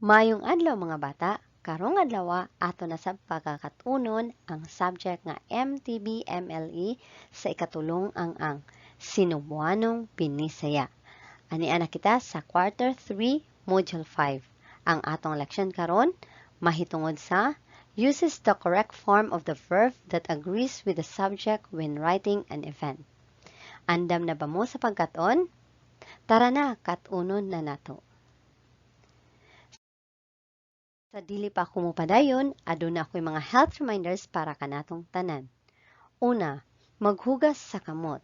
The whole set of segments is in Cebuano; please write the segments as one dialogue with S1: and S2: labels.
S1: Maayong adlaw, mga bata, karong adlaw ato na sab pagkakat-unon ang subject nga MTB MLE sa ikatulong ang Sinubuanong Binisaya. Ania na kita sa quarter 3, module 5. Ang atong leksyon karon mahitungod sa uses the correct form of the verb that agrees with the subject when writing an event. Andam na ba mo sa pagkat-on? Tara na, kat-unon na nato. Sa dili pa ako mopadayon, aduna ako'y mga health reminders para kanatong tanan. Una, maghugas sa kamot.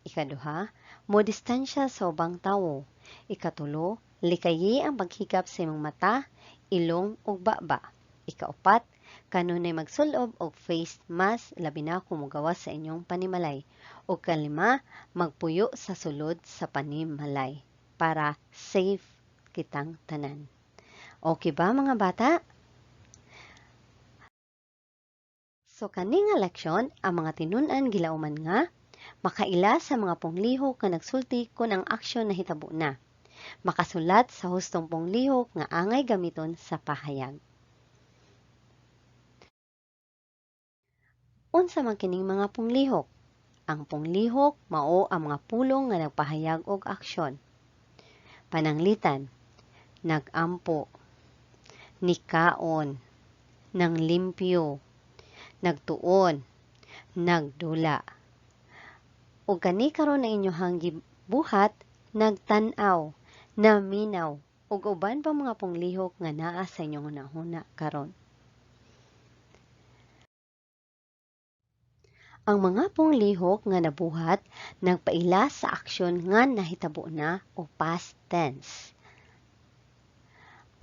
S1: Ikaduha, mo distansya sa ubang tawo. Ikatulo, likayi ang paghigap sa imong mata, ilong ug baba. Ikaupat, kanunay magsulob og face mask, labi na kung mogawas sa inyong panimalay. Ug kalima, magpuyo sa sulod sa panimalay para safe kitang tanan. Okay ba, mga bata? So kani nga leksyon, ang mga tinun-an gilauman nga makaila sa mga punglihok nga nagsulti kon ang aksyon nahitabo na. Makasulat sa hustong punglihok nga angay gamiton sa pahayag. Unsa man kining mga punglihok? Ang punglihok mao ang mga pulong nga nagpahayag og aksyon. Pananglitan, nag-ampo, nikaon, nanglimpyo, nagtuon, nagdula. Ug kani karon ang inyohang gibuhat, nagtan-aw, naminaw, ug uban pa mga punglihok nga naa sa inyong hunahuna karon. Ang mga punglihok nga nabuhat nagpaila sa aksyon nga nahitabo na o past tense.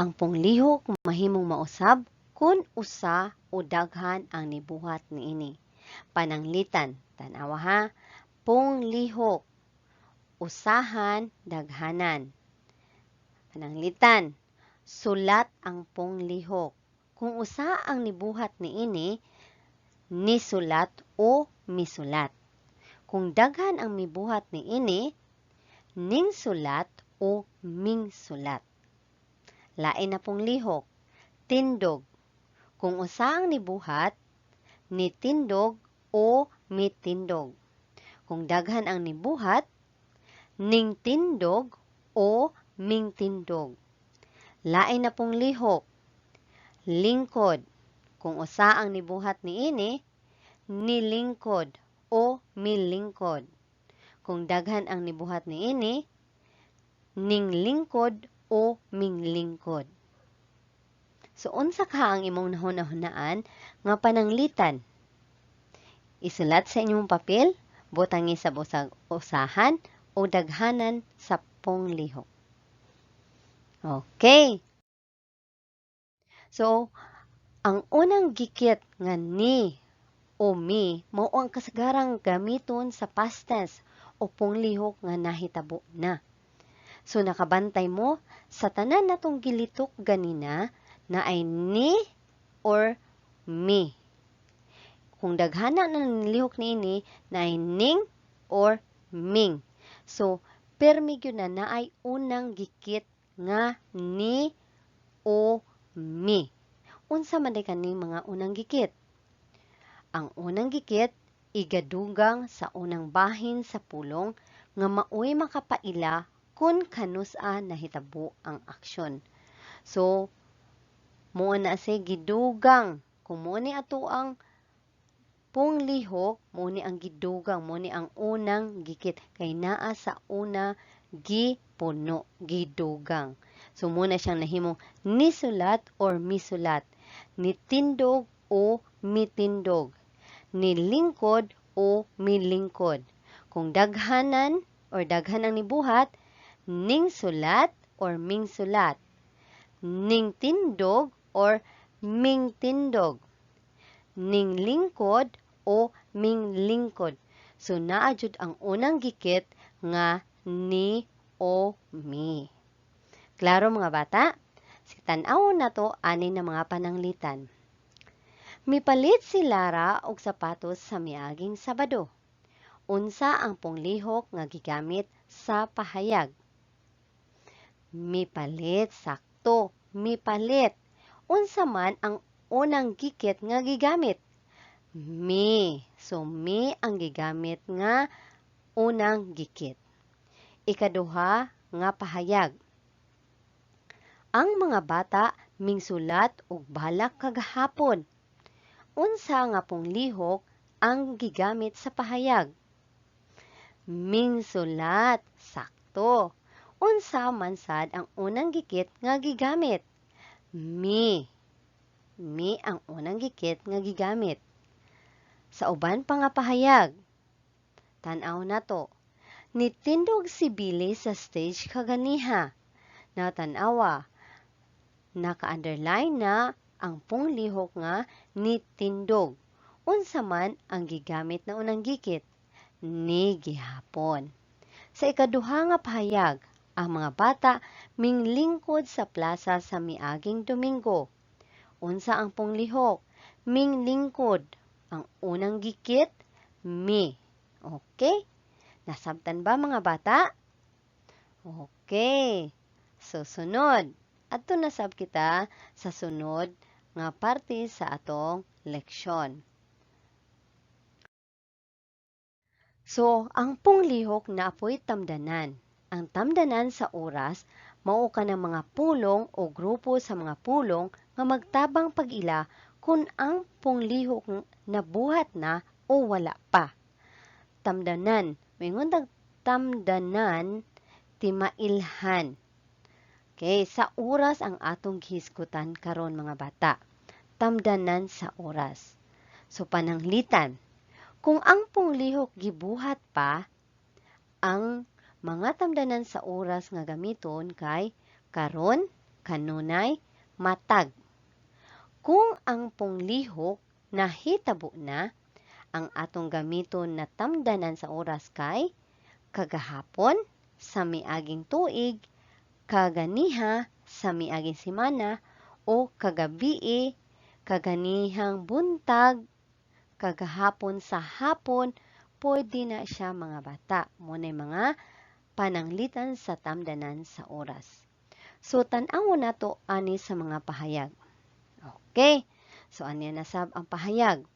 S1: Ang punglihok mahimong mausab kun usa o daghan ang nibuhat niini. Pananglitan, tan-awa ha, punglihok, usahan, daghanan. Pananglitan, sulat ang punglihok. Kung usa ang nibuhat niini, nisulat o misulat. Kung daghan ang mibuhat niini, ningsulat o mingsulat. Lain na punglihok, tindog. Kung usa ang nibuhat, nitindog o mitindog. Kung daghan ang nibuhat, ningtindog o mingtindog. Lain na punglihok, lingkod. Kung usa ang nibuhat niini, nilingkod o milingkod. Kung daghan ang nibuhat niini, ninglingkod o minglingkod. So unsa ka ang imong nahuna-hunaan nga pananglitan? Isulat sa inyong papel, butangi sa busag usahan o daghanan sa punglihok. Okay. So, ang unang gikit nga ni o mi mao ang kasagarang gamiton sa past tense o punglihok nga nahitabo na. So nakabantay mo sa tanan natong gilitok ganina na ay ni or mi. Kung daghana na nilihok niini, na ay ning or ming. So permi gyud na naay unang gikit nga ni o mi. Unsa man day kaning mga unang gikit? Ang unang gikit igadugang sa unang bahin sa pulong nga maoy makapaila kun kanus-a nahitabo ang aksyon. So, muo na siya gidugang. Kung muo ni ato ang punglihok, muo ni ang gidugang, muo ni ang unang gikit. Kay naa sa una gipuno, gidugang. So, muo na siyang nahimong nisulat or misulat, nitindog o mitindog, nilingkod o milingkod. Kung daghanan or daghan ang nibuhat, ningsulat or mingsulat, ningtindog or mingtindog, ninglingkod o minglingkod. So naa jud ang unang gikit nga ni o mi. Klaro, mga bata? Si tan-awon nato ani na mga pananglitan. Mipalit si Lara og sapatos sa miaging Sabado. Unsa ang punglihok nga gigamit sa pahayag? Mipalit, sakto. Mipalit. Unsa man ang unang gikit nga gigamit? Mi. So, mi ang gigamit nga unang gikit. Ikaduha nga pahayag. Ang mga bata mingsulat og balak kagahapon. Unsa nga punglihok ang gigamit sa pahayag? Mingsulat. Sakto. Unsa man sad ang unang gikit nga gigamit? Mi. Mi ang unang gikit nga gigamit. Sa uban pa nga pahayag, tan-aw nato. Nitindog si Billy sa stage kaganiha. Na tan-awa, naka-underline na ang punglihok nga nitindog. Unsa man ang gigamit na unang gikit? Ni gihapon. Sa ikaduha nga pahayag, ang mga bata minglingkod sa plaza sa miaging Domingo. Unsa ang punglihok? Minglingkod. Ang unang gikit, mi. Okay? Nasabtan ba mga bata? Okay. So, sunod. Adto na sab kita sa sunod nga parte sa atong leksyon. So, ang punglihok na apoy tamdanan. Ang tamdanan sa oras, mao ka ng mga pulong o grupo sa mga pulong nga magtabang pag-ila kung ang punglihok nabuhat na o wala pa. Tamdanan. Moingon tag tamdanan, timailhan. Okay, sa oras ang atong gihisgutan karon mga bata. Tamdanan sa oras. So pananglitan, kung ang punglihok gibuhat pa, ang mga tamdanan sa oras nga gamiton kay karon, kanunay, matag. Kung ang punglihok nahitabo na, ang atong gamiton na tamdanan sa oras kay kagahapon, sa miaging tuig, kaganiha, sa miaging semana, o kagabii, kaganihang buntag, kagahapon sa hapon, pwede na siya mga bata. Muna'y mga pananglitan sa tamdanan sa oras. So, tan-awon nato ani sa mga pahayag. Okay. So, ani na sab ang pahayag.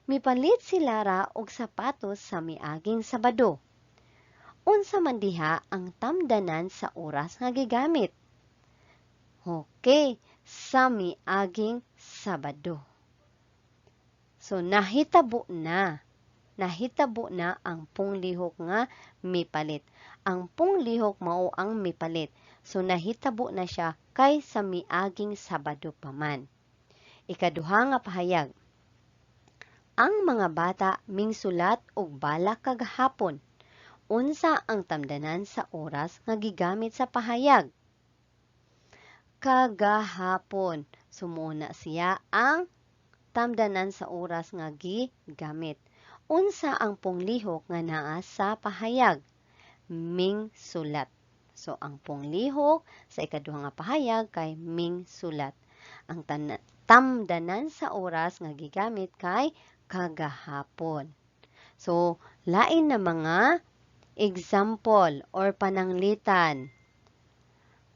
S1: Mipalit si Lara og sapatos sa miaging Sabado. Unsa man diha ang tamdanan sa oras nga gigamit? Okay, sa miaging Sabado. So, nahitabo na. Nahitabo na ang punglihok nga mipalit. Ang punglihok mao ang mipalit. So, nahitabo na siya kay sa miaging Sabado pa man. Ikaduha nga pahayag. Ang mga bata mingsulat og balak kagahapon. Unsa ang tamdanan sa oras nga gigamit sa pahayag? Kagahapon. Sumuna siya ang tamdanan sa oras nga gigamit. Unsa ang punglihok nga naa sa pahayag? Mingsulat. So, ang punglihok sa ikaduha nga pahayag kay mingsulat. Ang tamdanan sa oras nga gigamit kay kagahapon. So, lain na mga example or pananglitan.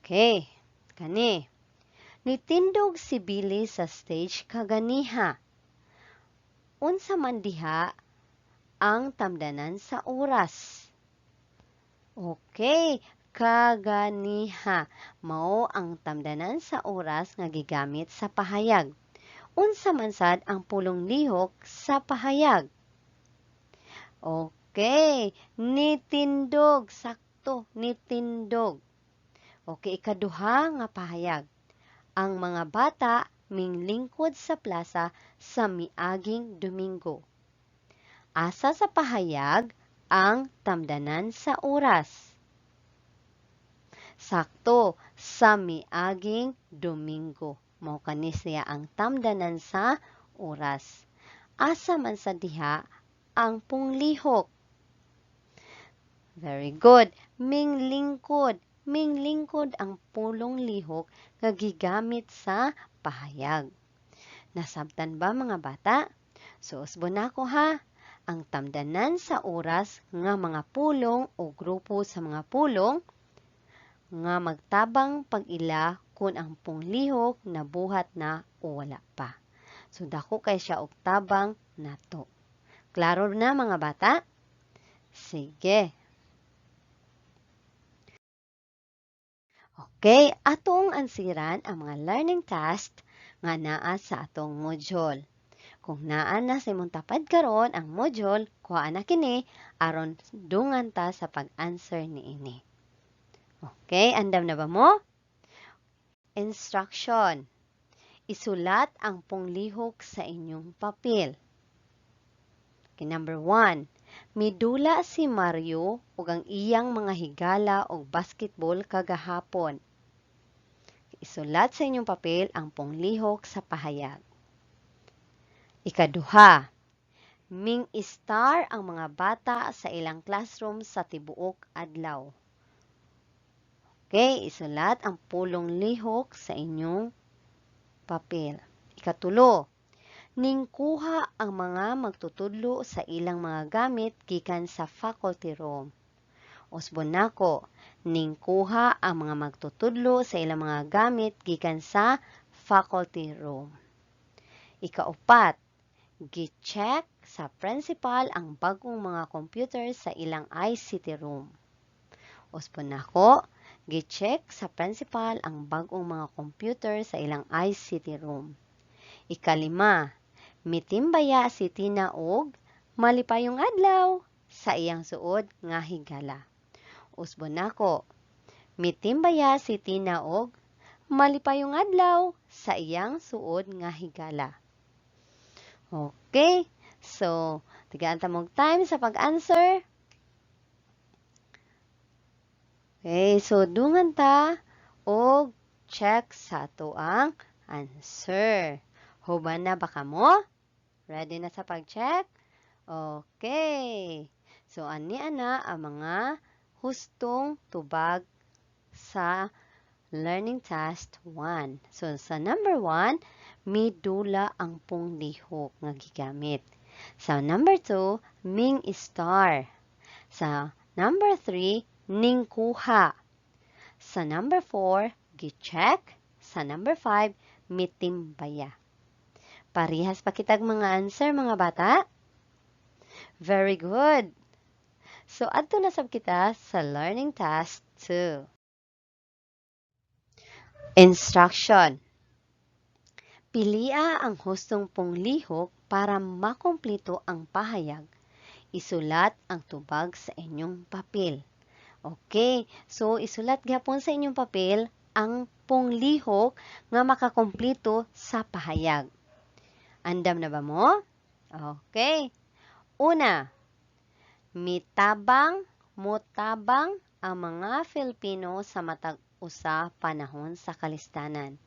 S1: Okay, kani. Nitindog si Billy sa stage kaganiha. Unsa man diha ang tamdanan sa oras? Okay, kaganiha. Mao ang tamdanan sa oras nga gigamit sa pahayag. Unsa man sad ang pulong lihok sa pahayag? Okay, nitindog. Sakto, nitindog. Okay, ikaduha nga pahayag. Ang mga bata minglingkod sa plaza sa miaging Domingo. Asa sa pahayag ang tamdanan sa oras? Sakto, sa miaging Domingo. Mao kani siya ang tamdanan sa oras. Asa man sa diha ang punglihok? Very good. Minglingkod. Minglingkod ang pulong lihok nga gigamit sa pahayag. Nasabtan ba mga bata? So, usbon nako ha. Ang tamdanan sa oras nga mga pulong o grupo sa mga pulong nga magtabang pag-ila kung ang punglihok nabuhat na o wala pa. So dako kay siya og tabang nato. Klaro na, mga bata? Sige. Okay, atong ansiran ang mga learning task nga naa sa atong module. Kung naa na sa imong tapad karon ang module, kuhaan na kini aron dungan ta sa pag-answer niini. Okay, andam na ba mo? Instruction. Isulat ang punglihok sa inyong papel. Okay, number 1. Midula si Mario ug ang iyang mga higala og basketball kagahapon. Isulat sa inyong papel ang punglihok sa pahayag. Ikaduha, ming-star ang mga bata sa ilang classroom sa tibuok adlaw. Okay, isulat ang pulong lihok sa inyong papel. Ikatulo, ningkuha ang mga magtutudlo sa ilang mga gamit gikan sa faculty room. Usbon nako, ningkuha ang mga magtutudlo sa ilang mga gamit gikan sa faculty room. Ikaupat, gi-check sa principal ang bagong mga computer sa ilang ICT room. Usbon nako, gi-check sa principal ang bagong mga computer sa ilang ICT room. Ikalima, mitimbaya si Tina og malipayong adlaw sa iyang suod nga higala. Usbon nako, mitimbaya si Tina og malipayong adlaw sa iyang suod nga higala. Okay, so tigaan ta mong time sa pag-answer. Okay, so dungan ta og check sa ato ang answer. Huban na ba kamo? Ready na sa pag-check? Okay. So ani ana ang mga hustong tubag sa learning task 1. So sa number 1, midula ang punglihok nga gigamit. Sa number 2, ming star. Sa number 3, ningkuha. Sa number 4, gi-check. Sa number 5, mitimbaya. Parehas pa kitag mga answer, mga bata? Very good! So, adto na sab kita sa learning task 2. Instruction. Pilia ang hustong punglihok para makumpleto ang pahayag. Isulat ang tubag sa inyong papel. Okay, so isulat gyapon sa inyong papel ang punglihok nga makakumpleto sa pahayag. Andam na ba mo? Okay. Una, mitabang, motabang ang mga Filipino sa matag usa panahon sa kalistanan.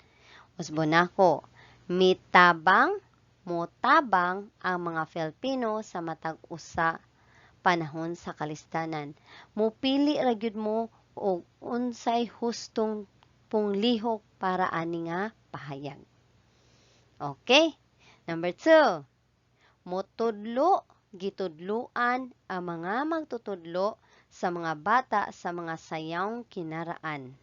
S1: Usbon nako, mitabang, motabang ang mga Filipino sa matag usa panahon sa kalistanan. Mupili ra gyud mo og unsay hustong punglihok para ani nga pahayag. Okay? Number 2, motudlo, gitudloan ang mga magtutudlo sa mga bata sa mga sayawng kinaraan.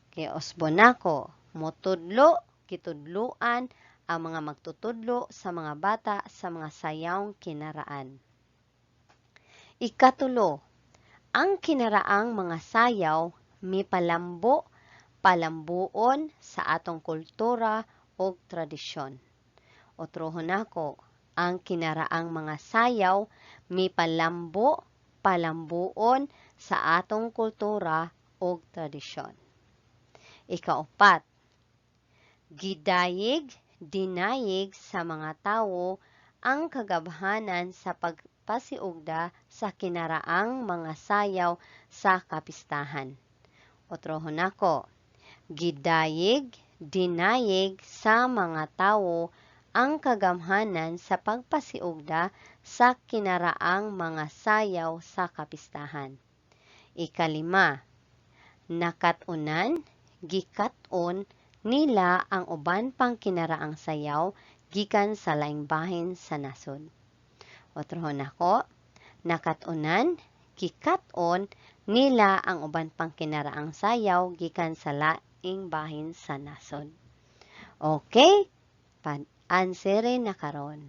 S1: Okay, usbon nako, motudlo, gitudloan ang mga magtutudlo sa mga bata sa mga sayawng kinaraan. Ikatulo, ang kinaraang mga sayaw mipalambo, palambuon sa atong kultura ug tradisyon. Otrohon nako, ang kinaraang mga sayaw mipalambo, palambuon sa atong kultura ug tradisyon. Ikaupat, gidayig, dinayig sa mga tawo ang kagabhanan sa pagpasiugda sa kinaraang mga sayaw sa kapistahan. Otrohon nako, gidayig, dinayig sa mga tawo ang kagamhanan sa pagpasiugda sa kinaraang mga sayaw sa kapistahan. Ikalima, nakat-unan, gikat-on nila ang uban pang kinaraang sayaw gikan sa laing bahin sa nasod. Otrohon nako, nakat-unan, gikat-on nila ang uban pang kinaraang sayaw gikan sa laing bahin sa nasod. Okay? Answerin na karon.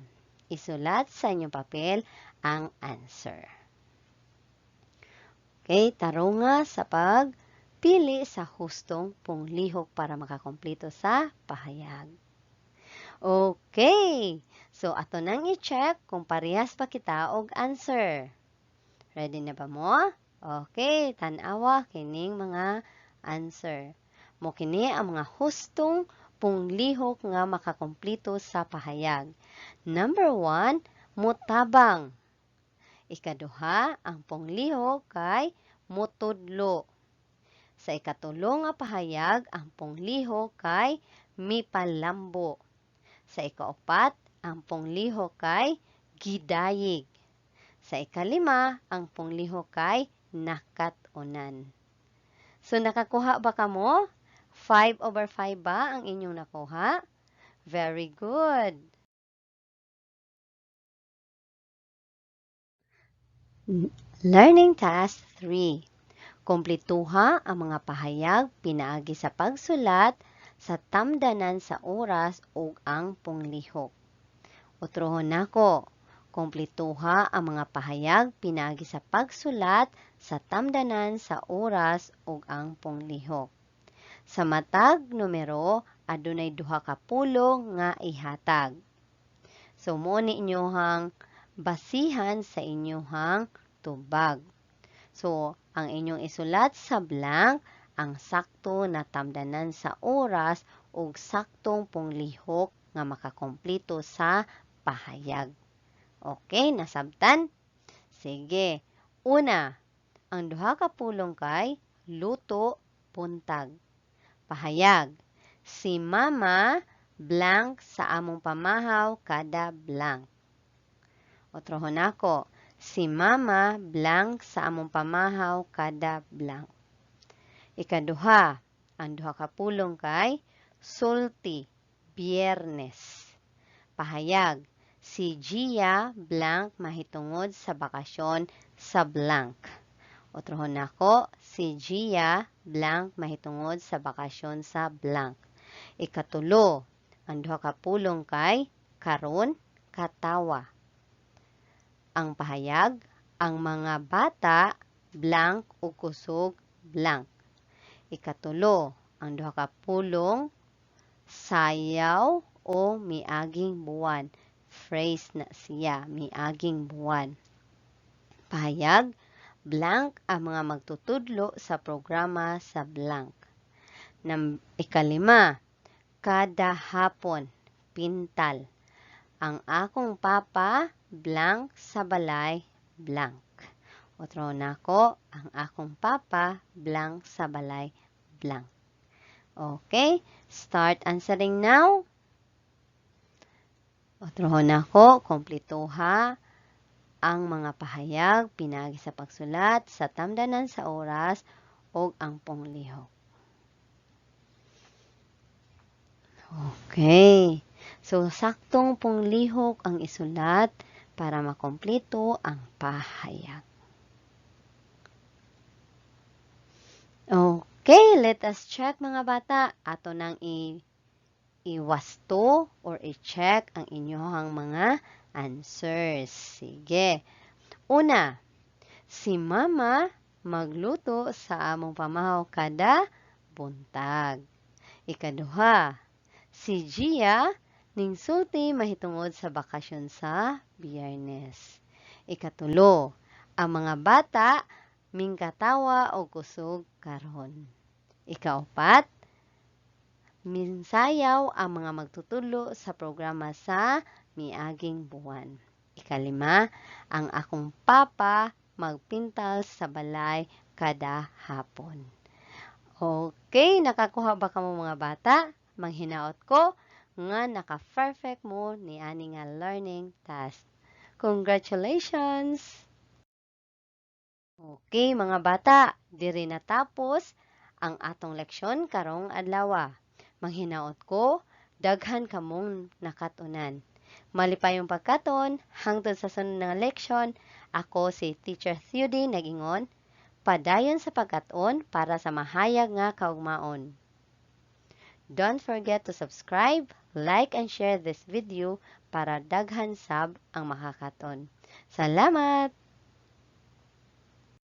S1: Isulat sa inyong papel ang answer. Okay, tarunga sa pagpili sa hustong punglihok para makakompleto sa pahayag. Okay, so ato nang i-check kung parehas pa kita og answer. Ready na ba mo? Okay, tan-awa kining mga answer. Mo kini ang mga hustong punglihok nga makakompleto sa pahayag. Number 1, mutabang. Ikaduha, ang punglihok kay mutudlo. Sa ikatulo nga pahayag, ang punglihok kay mipalambo. Sa ikaapat, ang punglihok kay gidayig. Sa ikalima, ang punglihok kay nakat-unan. So, nakakuha ba kamo? 5/5 ba ang inyong nakuha? Very good! Learning Task 3. Kompletuha ang mga pahayag pinaagi sa pagsulat sa tamdanan sa oras ug ang punglihok. Utrohon nako. Kompletuha ang mga pahayag pinaagi sa pagsulat sa tamdanan sa oras ug ang punglihok. Sa matag numero, adunay duha ka pulong nga ihatag. So, mo ni inyohang basihan sa inyohang tubag. So, ang inyong isulat sa blank, ang sakto na tamdanan sa oras ug saktong punglihok nga makakompleto sa pahayag. Okay, nasabtan? Sige. Una, ang duha ka pulong kay luto, buntag. Pahayag, si mama blank sa among pamahaw kada blank. Otrohon nako, si mama blank sa among pamahaw kada blank. Ikaduha, ang duha ka pulong kay sulti, Biyernes. Pahayag, si Gia blank mahitungod sa bakasyon sa blank. Otrohon nako, si Gia blank mahitungod sa bakasyon sa blank. Ikatulo, ang duha ka pulong kay karon, katawa. Ang pahayag, ang mga bata blank ug kusog blank. Ikatulo, ang duha ka pulong sayaw o miaging buwan. Phrase na siya, miaging buwan. Pahayag, blank ang mga magtutudlo sa programa sa blank. Ikalima, kada hapon, pintal. Ang akong papa, blank sa balay, blank. Otro nako, ang akong papa, blank sa balay, blank. Okay, start answering now. Otrohon nako, kompletuha ang mga pahayag pinaagi sa pagsulat sa tamdanan sa oras o ang punglihok. Okay. So, saktong punglihok ang isulat para makompleto ang pahayag. Okay, let us check mga bata. Ato nang iwasto or i-check ang inyong mga answers. Sige. Una, si mama magluto sa among pamahaw kada buntag. Ikaduha, si Gia ning sulti mahitungod sa bakasyon sa Biyernes. Ikatulo, ang mga bata mingkatawa o kusog karon. Ikaapat, minsayaw ang mga magtutulo sa programa sa miaging buwan. Ikalima, ang akong papa magpintal sa balay kada hapon. Okay, nakakuha ba kamo mga bata? Manghinaot ko nga naka-perfect mo ni ani nga learning task. Congratulations! Okay mga bata, diri natapos ang atong leksyon karong adlaw. Manghinaot ko, daghan kamong nakatunan. Malipayong pagkaton, hangtod sa sunod nga leksyon, ako si Teacher Theody nag-ingon, padayon sa pagkaton para sa mahayag nga kaugmaon. Don't forget to subscribe, like, and share this video para daghan sab ang makakaton. Salamat!